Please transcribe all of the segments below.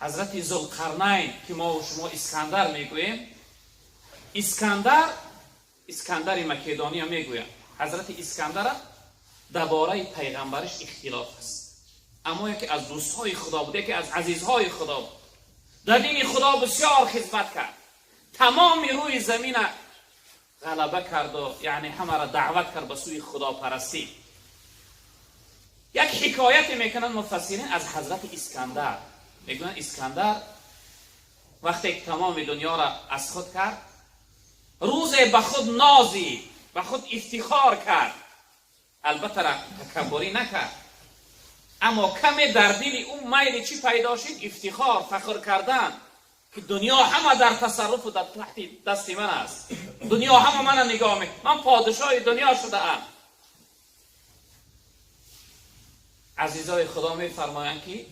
Ҳазрати Зулқарнайн, ки мо шумо Искандар мегӯем, Искандар, Искандари Македония мегӯянд. Ҳазрати Искандара дар бораи пайғамбариш ихтилоф аст, аммо яке аз дӯстҳои Худо буд, яке аз азизҳои Худо буд, дар дини Худо бисёр хизмат кард, тамоми рӯи замина ғалаба карду, яъне ҳамаро даъват кард ба сӯи худопарастӣ. Як ҳикояте мекунанд муфассирин аз ҳазрати Искандар. Мегӯянд, Искандар вақте ки тамоми дунёро аз худ кард, рӯзе ба худ нозид, ба худ ифтихор кард. Албатта, такаббурӣ накард, аммо каме дар дили ӯ майли чӣ пайдо шид? Ифтихор, фахр кардан, ки дунё ҳама дар тасарруфу дар таҳти дасти ман аст, дунё ҳама мана нигоҳ мекунад, ман подшоҳи дунё шудаам. Азизои Худо, мефармоянд, ки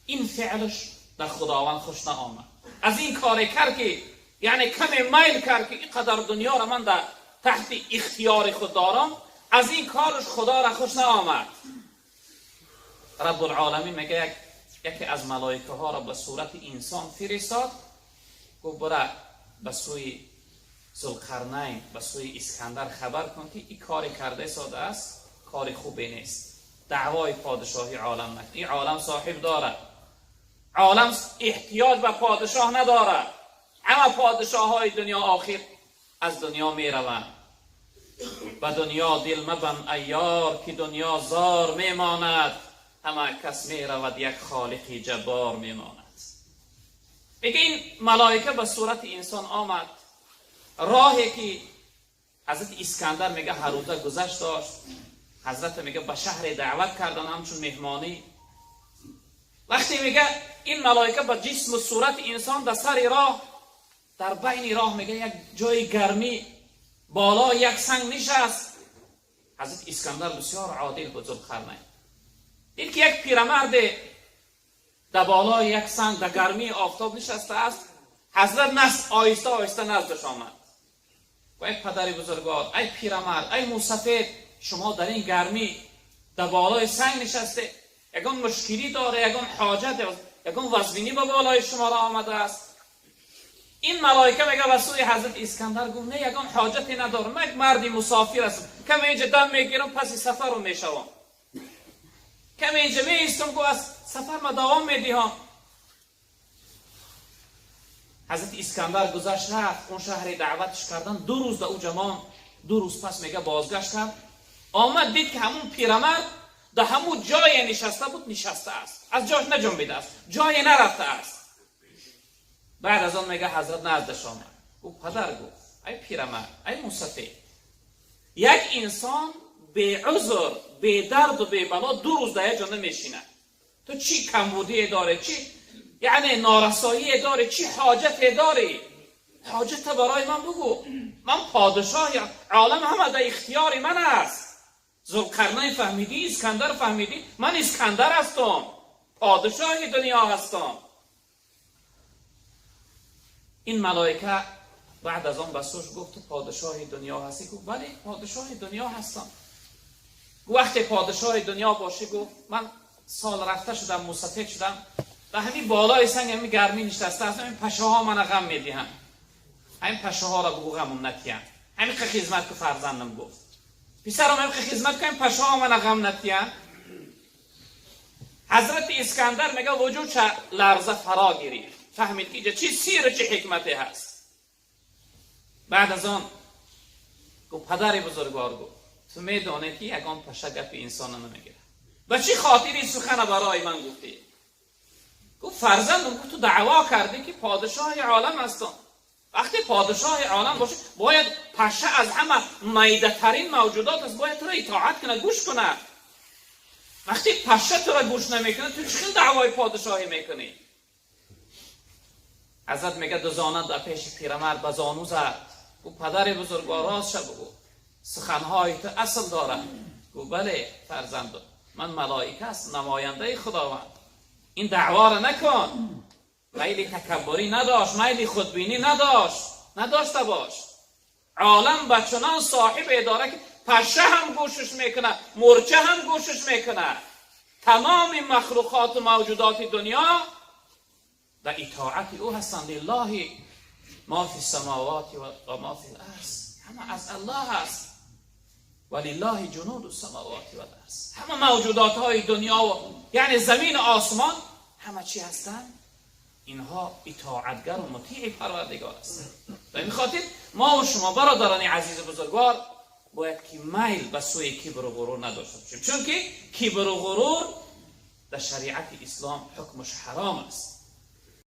ин феълаш дар Худованд хуш наомад. Аз ин коре кард, ки яъне каме майл кард, ки ин қадар дунёро ман дар таҳти ихтиёри худ дорам, аз ин кораш Худоро хуш наомад. Раббулоламин мега, яке аз малоикаҳоро ба сурати инсон фиристод, гуфт: «Бара ба сӯи Зулқарнайн, ба сӯи Искандар хабар кун, ки ин коре карда истодааст, кори хубе нест. Даъвои подшоҳи олам накун. Ин олам соҳиб дорад, олам эҳтиёҷ ба подшоҳ надорад. Ҳама подшоҳҳои дунё охир аз дунё мераванд. Ба дунё дил мабанд, айёр, ки дунё зор мемонад. Ҳама кас меравад, як Холиқи Ҷаббор мемонад». Мега, ин малоика ба сурати инсон омад. Роҳе ки ҳазрати Искандар, мега, ҳаррӯза гузашт дошт, ҳазрата, мега, ба шаҳре даъват кардан ҳамчун меҳмонӣ. Вақте, мега, ин малоика ба ҷисму сурати инсон дар сари роҳ, дар байни роҳ, мега, як ҷои гармӣ, болои як санг нишаст. Ҳазрати Искандар бисёр одил буд. Зулқарнайн дид, ки як пирамарде дар болои як санг дар гармии офтоб нишастааст. Ҳазрат оҳиста оҳиста наздаш омад ва: «Ай падари бузургвор, ай пирамард, ай мусафед, шумо дар ин гармӣ дар болои санг нишасте, ягон мушкилӣ дора, ягон ҳоҷат, ягон вазнинӣ ба болои шуморо омадааст?» Ин малоика, мега, ба сӯи ҳазрати Искандар гуфт: «Не, ягон ҳоҷате надорам, ман як марди мусофир ҳастам, каме инҷа дам мегирам, паси сафару мешавам, каме инҷа меистам, гу аз сафар ма давом медиҳам». Ҳазрати Искандар гузашт, рафт он шаҳре даъватш кардан. 2 рӯз да уҷа монд. 2 рӯз пас, мега, бозгашт кард, омад, дид, ки ҳамун пирамард да ҳамун ҷое нишаста буд, нишастааст, аз ҷош наҷунбидааст, ҷое нарафтааст. Баъд аз он, мега, ҳазрат наздаш омад, гуфт: «Падар», гуфт, «ай пирамард, ай мусафед, як инсон беузр, бедарду бебало 2 рӯз дар як ҷо намешинад. Ту чӣ камбудие дорӣ, чӣ, яъне, норасоие дорӣ, чӣ ҳоҷате дорӣ? Ҳоҷата барои ман бугӯ. Ман подшоҳи олам, ҳама дар ихтиёри ман аст. Зулқарнайн фаҳмидӣ, Искандар фаҳмидӣ, ман Искандар ҳастам, подшоҳи дунё ҳастам». Ин малоика баъд аз он ба сӯш гуфт: «Ту подшоҳи дунё ҳастӣ?» Гуфт: «Бале, подшоҳи дунё ҳастам». «Вақте подшоҳи дунё бошӣ», гуфт, «ман сол рафта шудам, мусафед шудам, ба ҳамин болои санг, ҳамин гармӣ нишаста ҳастам, ҳамин пашаҳо мана ғам медиҳанд. Ҳамин пашаҳоро бугӯ, ғамум натиҳанд. Ҳамин қа хизмат ку, фарзандам», гуфт, «писарам, ҳамин қа хизмат ку, ҳамин пашаҳо мана ғам натиҳанд». Ҳазрати Искандар, мега, вуҷудша ларза фаро гирифт, фаҳмид, ки иҷа чӣ сиру чӣ ҳикмате ҳаст. Баъд аз он гуфт: «Падари бузургвор», гуфт, «ту медонӣ, ки ягон паша гапи инсона намегирад. Ба чӣ хотири сухана барои ман гуфтӣ?» Гуфт: «Фарзандам», гуфт, «ту даъво кардӣ, ки подшоҳи олам ҳастам. Вақте подшоҳи олам бошӣ, бояд паша, аз ҳама майдатарин мавҷудот аст, бояд туро итоат кунад, гӯш кунад. Вақте паша туро гӯш намекунад, ту чӣ хел даъвои подшоҳӣ мекунӣ?» Ҳазрат, мега, дузона дар пеши пирамард ба зону зад, гуфт: «Падари бузургвор, ростша бугӯ, суханҳои ту асл дорад?» Гуфт: «Бале, фарзанду, ман малоика аст, намояндаи Худованд. Ин даъворо накун». Майли такаббурӣ надошт, майли худбинӣ надошт. Надошта бош, олам ба чунон соҳибе дора, ки паша ҳам гӯшаш мекунад, мурча ҳам гӯшаш мекунад, тамоми махлуқоту мавҷудоти дунё. و اطاعت او هستند. لله ما فی السماوات و ما فی الارض، همه از الله است. و لله جنود السماوات و الارض، همه موجودات های دنیا و یعنی زمین و آسمان همه چی هستند؟ اینها اطاعتگر و مطیع پروردگار هستند. به این خاطر ما و شما برادران عزیز بزرگوار باید که میل به سوی کبر و غرور نداشته باشیم، چون که کبر و غرور در شریعت اسلام حکمش حرام است.